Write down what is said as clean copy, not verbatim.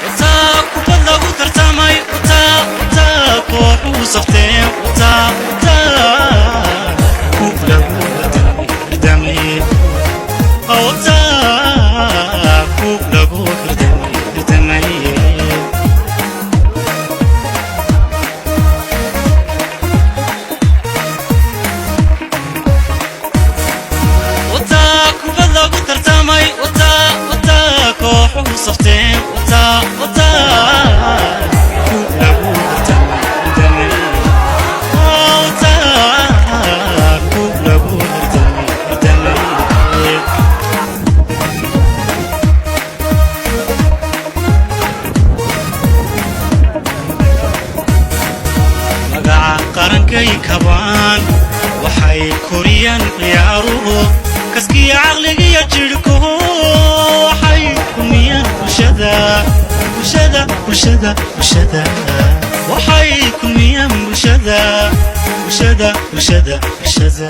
Wataa kubad lagu tartamay, wataa, wataa kooxuhu safteen, wataa, wataa kub lagu hirdamay, wataa kub lagu hirdamay. Wataa kubad lagu tartamay, wataa, wataa kooxuhu safteen, wataa, wataa kub lagu hirdamay, wataa kub lagu hirdamay. Magaca qarankay kabaan, waxay koriyaan ciyaaruhu kaskiya caqligiyo jidhku, waxay kulmiyaan bulshada, bulshada, bulshada, bulshada, waxay kulmiyaan bulshada, bulshada, bulshada, bulshada.